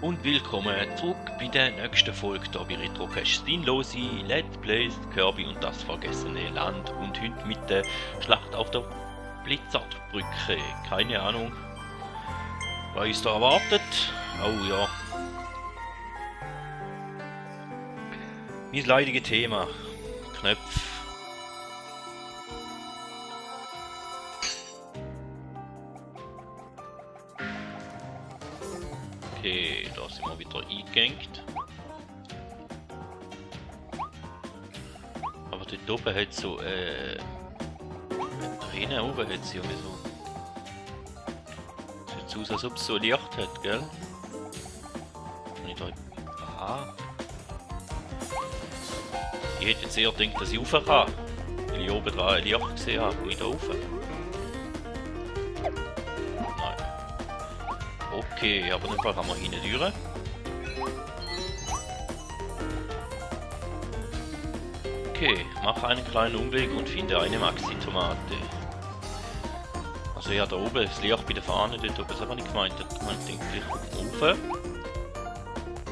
und willkommen zurück bei der nächsten Folge hier bei Retrocast Sinnlose Let's Plays Kirby und das vergessene Land und heute mit der Schlacht auf der Blizzardbrücke. Keine Ahnung, was ist da erwartet? Oh ja. Mein leidiges Thema. Knöpfe. Okay, da sind wir wieder eingegangen. Aber dort oben hat so drinnen oben hat sie irgendwie so. Sieht so aus, als ob es so Licht hat, gell? Wenn ich da. Aha. Ich hätte jetzt eher gedacht, dass ich rauf kann. Weil ich oben dran ein Licht gesehen habe, wo ich da rauf. Okay, aber dann fahren wir hinten durch. Okay, mache einen kleinen Umweg und finde eine Maxi-Tomate. Also ja, da oben, das Licht bei der Fahne, dort oben, das habe ich gemeint. Ich denke vielleicht rauf.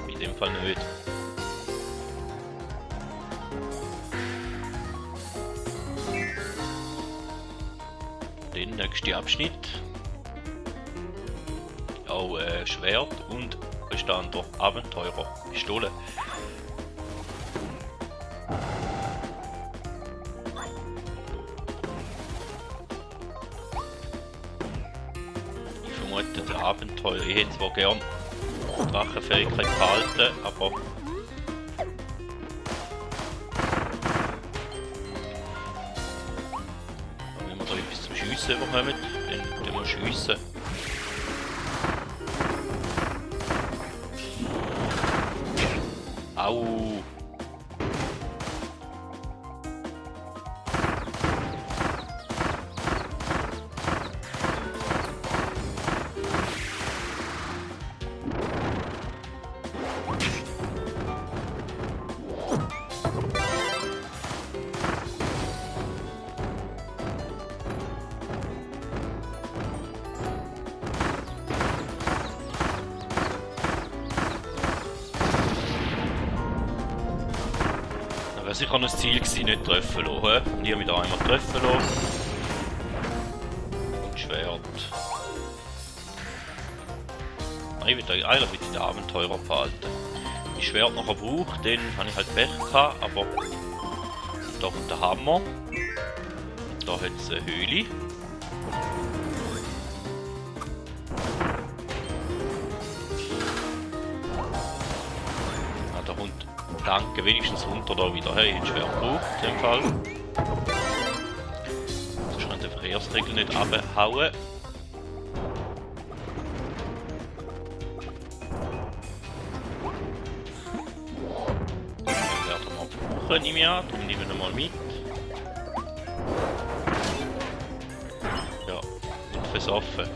In dem Fall nicht. Den nächsten Abschnitt. Auch Schwert und Bestand der Abenteurer-Pistole. Ich vermute, der Abenteurer, ich hätte zwar gern Drachenfähigkeit behalten, aber wenn wir da etwas zum Schiessen bekommen, dann tun wir schiessen. Au! Sicher noch das Ziel gewesen, nicht treffen lassen. Und ich habe mich da einmal treffen lassen. Und Schwert. Eigentlich will ich den Abenteurer behalten. Wenn ich Schwert nachher brauche, dann habe ich halt Pech gehabt, aber da kommt der Hammer. Da hat es eine Höhle. Da kommt Danke, wenigstens runter da wieder. Hey, ein Schwert braucht in dem Fall. Sonst kann der Verkehrsregel nicht abhauen. Den werden wir brauchen, nehme ich an. Den nehmen wir mal mit. Ja, und versoffen.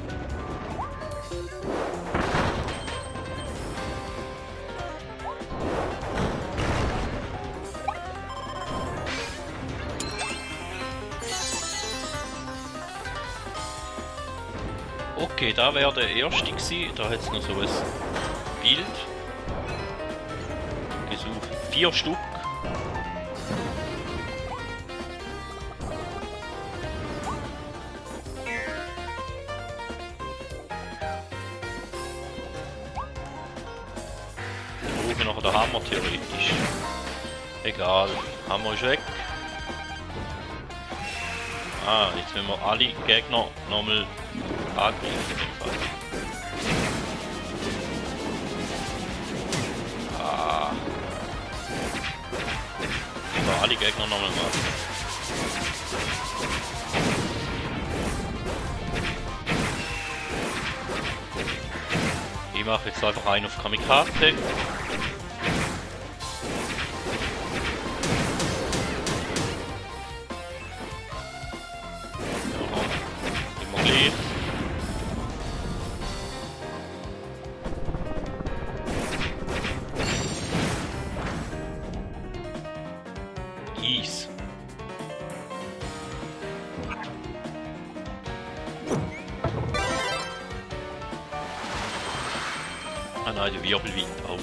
Okay, da wäre der erste gewesen. Da hat es noch so ein Bild. Gesucht 4 Stück. Ich brauche noch den Hammer theoretisch. Egal, Hammer ist weg. Ah, jetzt müssen wir alle Gegner nochmal angreifen. Ah. Müssen wir alle Gegner nochmal machen. Ich mache jetzt einfach einen auf Kamikaze. Ease. Ah nein, der Wirbelwind auch.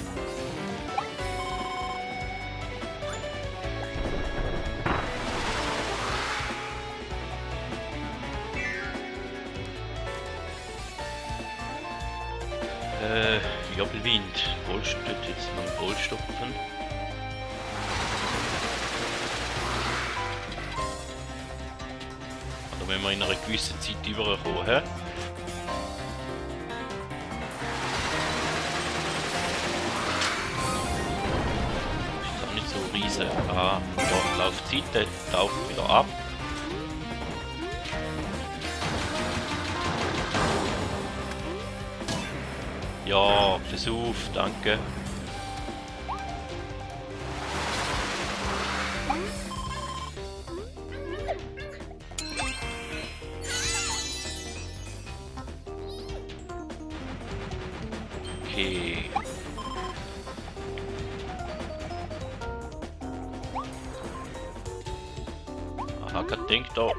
Wirbelwind. Wolltest du jetzt noch einen Ball stopfen? Oder wenn wir in einer gewissen Zeit überkommen, hä? Ist auch nicht so riesen. Ah, da läuft die Seite, taucht wieder ab. Ja, Versuch, danke. Okay. Aha, ich denke, da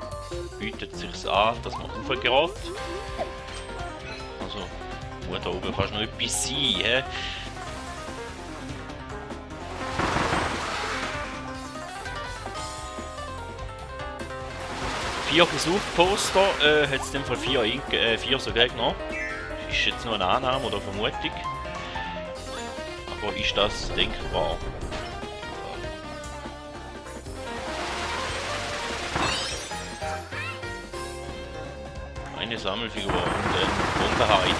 bietet sich's an, dass man raufgeht. Also, muss da oben fast noch etwas sein, hä? Vier Versuchposter, hat es in dem Fall vier so Gegner. Ist jetzt nur eine Annahme oder Vermutung. Aber ist das denkbar? Eine Sammelfigur und ein Bombenheidi.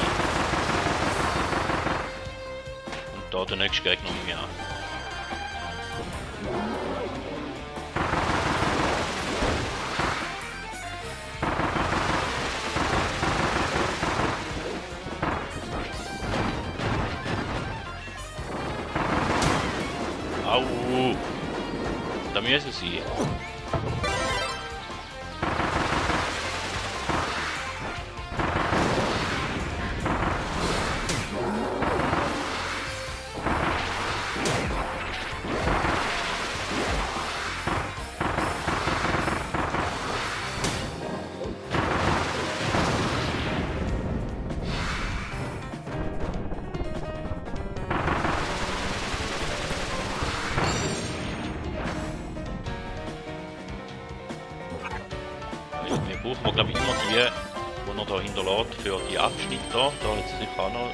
Und da der nächste Gegner mehr. Au! Da müssen sie. Wir brauchen glaube ich immer die, die er da hinterlässt für die Abschnitte da. Da hat es sicher auch noch.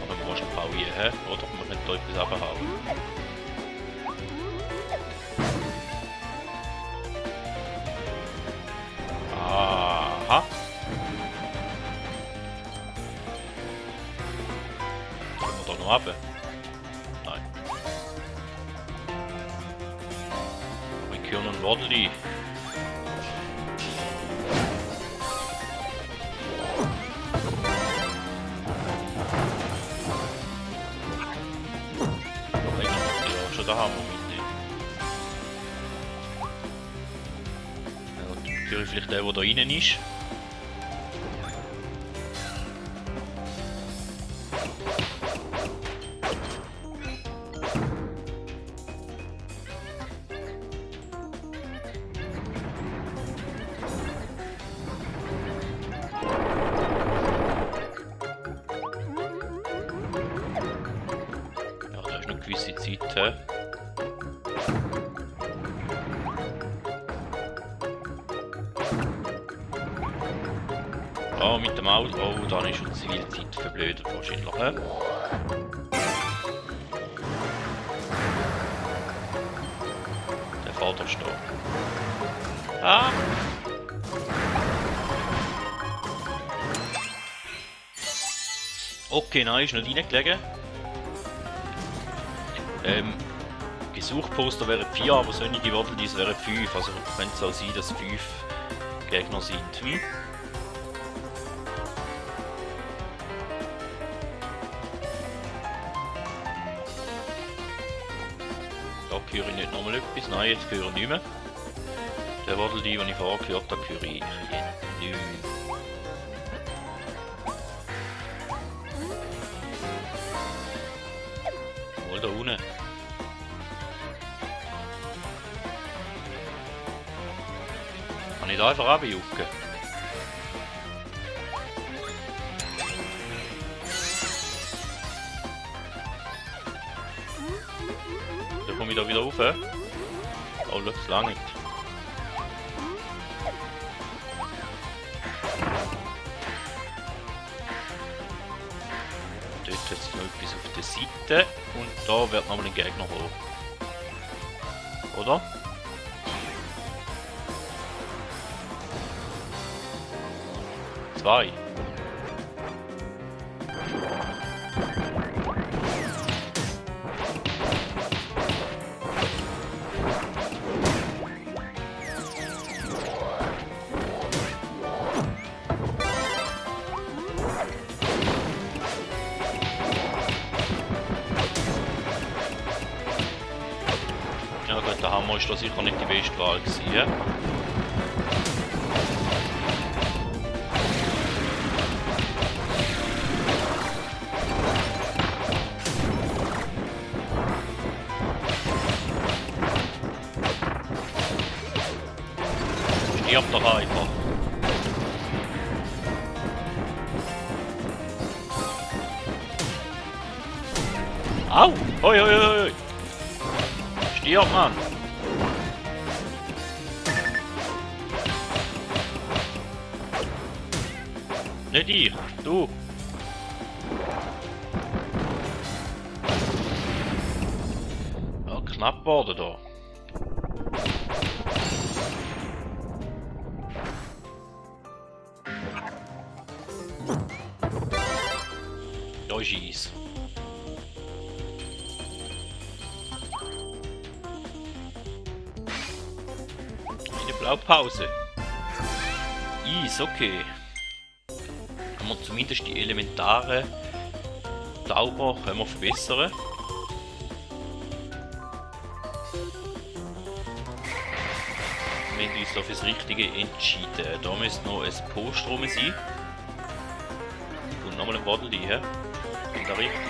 Aber man muss ein paar hä? Oder man könnte da etwas abhauen. Aha. Können wir da noch runter? Nein. Wir können einen Waddeli. Da haben wir mit. Ja, höre vielleicht der da rein ist. Ja, da ist noch eine gewisse Zeit. He? Ja, mit dem Auto. Oh, dann ist schon die Zivilzeit verblödet wahrscheinlich. He? Der Vater steht. Ah! Okay, nein, ist nicht reingelegen. Gesuchposter wären 4, aber solche Waddelies wären 5. Also könnte es auch sein, dass 5 Gegner sind. Da höre ich nicht nochmal etwas. Nein, jetzt höre ich nicht mehr. Der Waddel, die ich vorher gehört habe, höre ich jetzt nicht mehr. Mal da unten. Kann ich da einfach runterjucken? Dann komme ich da wieder rauf. Oh, das langt. Dort jetzt noch etwas auf der Seite und da wird nochmal ein Gegner hoch. Oder? Zwei. Ja gut, der Hammer ist da sicher nicht die beste Wahl gewesen. Ja? Stirb doch einfach. Au! Hoi, hoi, hoi! Stirb, Mann! Nicht ich, du! Ja, knapp geworden da. Da ist Eis. Eine Blaupause. Eis, okay. Haben wir zumindest die elementaren Zauber können wir verbessern. Wir haben uns da fürs Richtige entschieden. Da müsste noch ein Post rum sein. Und nochmal ein Waddel hier. In der Richtung.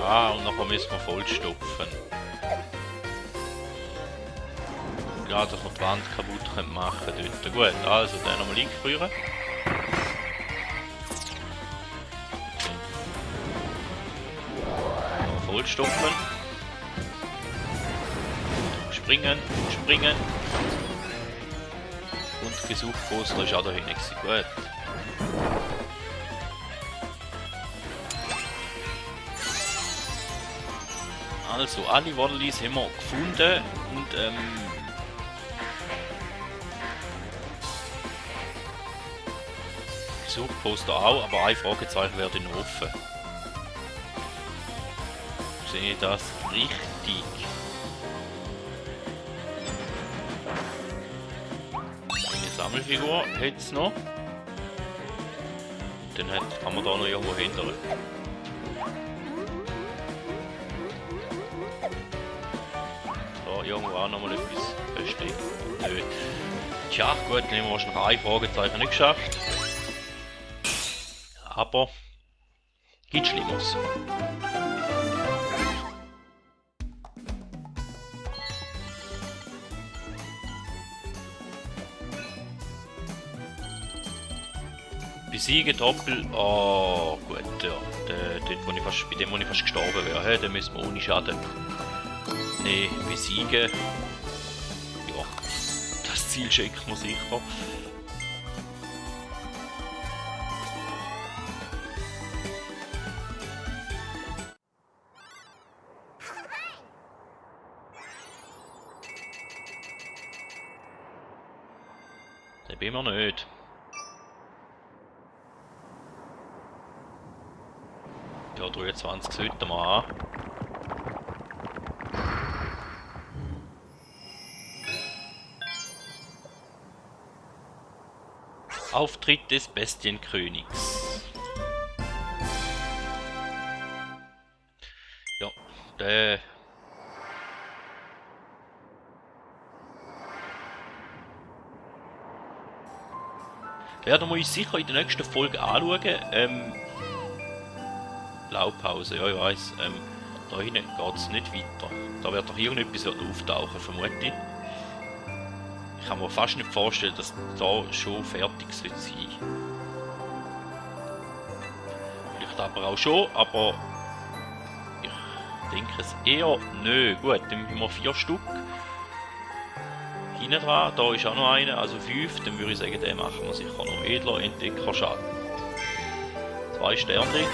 Ah, und nachher müssen wir vollstopfen. Ja, dass wir die Wand kaputt machen können. Gut, also dann nochmal eingefrieren. Vollstopfen. Springen, springen. Und Gesuchposter ist auch da hinten. Gut. Also, alle Waddlis haben wir gefunden und Suchposter auch, aber ein Fragezeichen wäre noch offen. Sehe ich das richtig? Eine Sammelfigur hat es noch. Dann kann man da noch irgendwo hindern. Da irgendwo auch noch mal etwas versteckt. Nö. Tja, gut, dann haben wir wahrscheinlich ein Fragezeichen nicht geschafft. Aber gibt Schlimmeres. Besiegen Doppel. Oh, gut, ja. Dort, bei dem, wo ich fast gestorben wäre, dann müssen wir ohne Schaden. Ne, besiegen. Ja, das Ziel schenkt man sicher. Das bin wir nicht. Ja, 23 sollten wir an. Auftritt des Bestienkönigs. Ja, der... werden wir uns sicher in der nächsten Folge anschauen. Blaupause, ja ich weiss. Da hinten geht es nicht weiter. Da wird doch irgendetwas auftauchen, vermute ich. Ich kann mir fast nicht vorstellen, dass da schon fertig sein sollte. Vielleicht aber auch schon, aber ich denke es eher nicht. Gut, dann haben wir 4 Stück. Hinten dran, da ist auch noch einer, also 5. Dann würde ich sagen, den machen wir sicher noch. Edler Entdeckerschatten. 2 Sterne.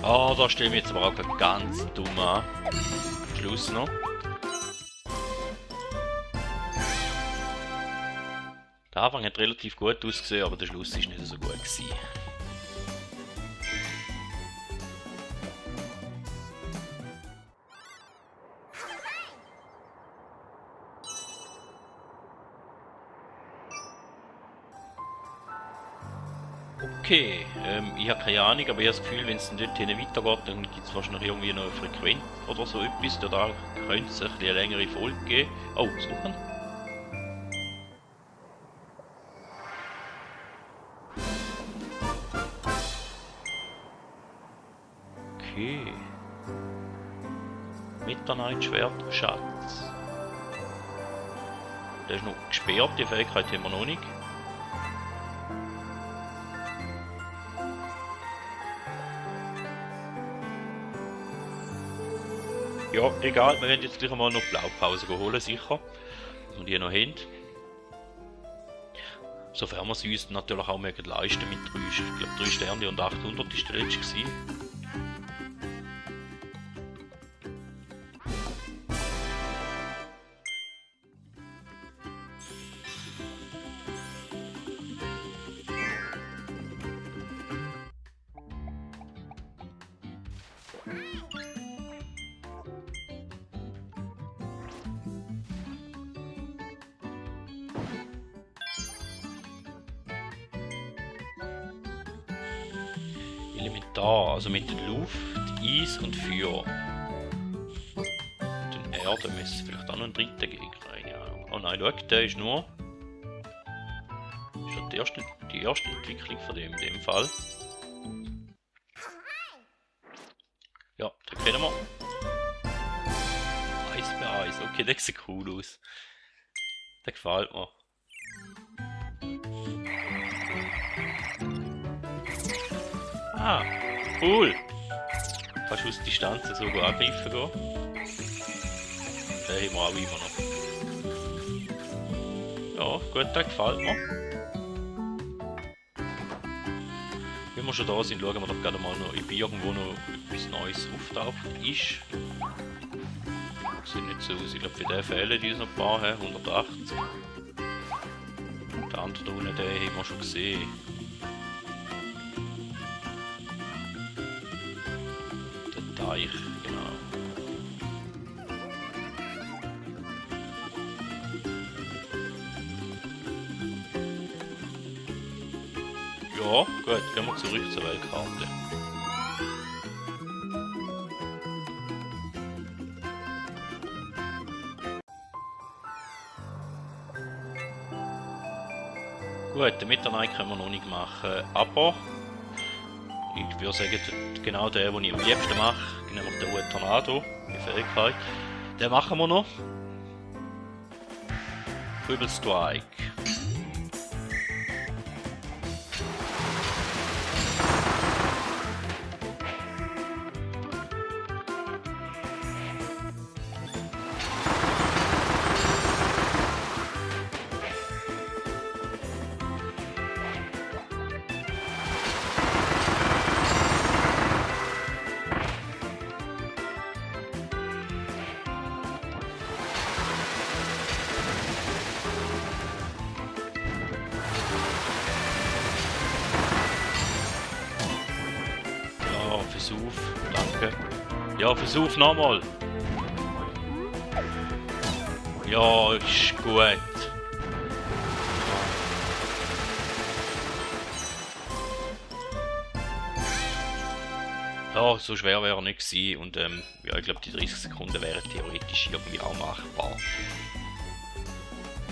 Ah, da stellen wir jetzt aber auch ganz dumm an. Schluss noch. Der Anfang hat relativ gut ausgesehen, aber der Schluss ist nicht so gut gewesen. Okay, ich habe keine Ahnung, aber ich habe das Gefühl, wenn es dann dort hinten weitergeht, dann gibt es wahrscheinlich irgendwie noch eine Frequenz oder so etwas. Da könnte es eine längere Folge geben. Oh, suchen. Okay. Midnight-Schwert, Schatz. Der ist noch gesperrt, die Fähigkeit haben wir noch nicht. Ja, egal, wir werden jetzt gleich mal noch Blaupause holen, sicher. Dass wir die noch haben. Sofern wir sie uns natürlich auch leisten mit 3 Sterne und 800 ist der letzte gewesen. Elementar, also mit Luft, Eis und Feuer. Und den Erde müsste vielleicht auch noch ein dritter Gegner rein. Ja. Oh nein, schau, der ist nur. Ist das die erste Entwicklung von dem in dem Fall. Ja, den kennen wir. Eis bei Eis, okay, der sieht cool aus. Der gefällt mir. Ah, cool! Kannst du aus Distanz sogar angreifen gehen. Den haben wir auch immer noch. Ja, gut, der gefällt mir. Wenn wir schon da sind, schauen wir doch gerne mal noch, ob irgendwo noch etwas Neues auftaucht ist. Sieht nicht so aus, ich glaube bei der fehlen die noch ein paar, 180. Der andere da unten, den haben wir schon gesehen. Der Teich, genau. Ja, gut, gehen wir zurück zur Weltkarte. Gut, den Mitternacht können wir noch nicht machen, aber ich würde sagen, genau den, den ich am liebsten mache, nämlich den Hohen Tornado, die Fähigkeit, den machen wir noch. Strike. Versuch, danke. Ja, Versuch nochmal. Ja, ist gut. Ja, so schwer wäre er nicht gewesen und ja, ich glaube die 30 Sekunden wären theoretisch irgendwie auch machbar.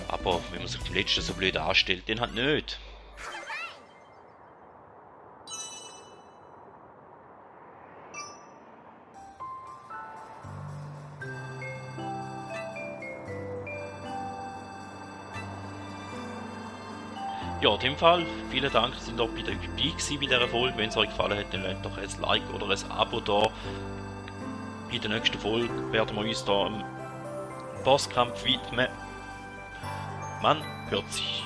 Aber wenn man sich beim letzten so blöd anstellt, den halt nicht. Ja, in dem Fall, vielen Dank, dass ihr da dabei gewesen bei dieser Folge. Wenn es euch gefallen hat, dann lasst doch ein Like oder ein Abo da. In der nächsten Folge werden wir uns da im Bosskampf widmen. Man hört sich.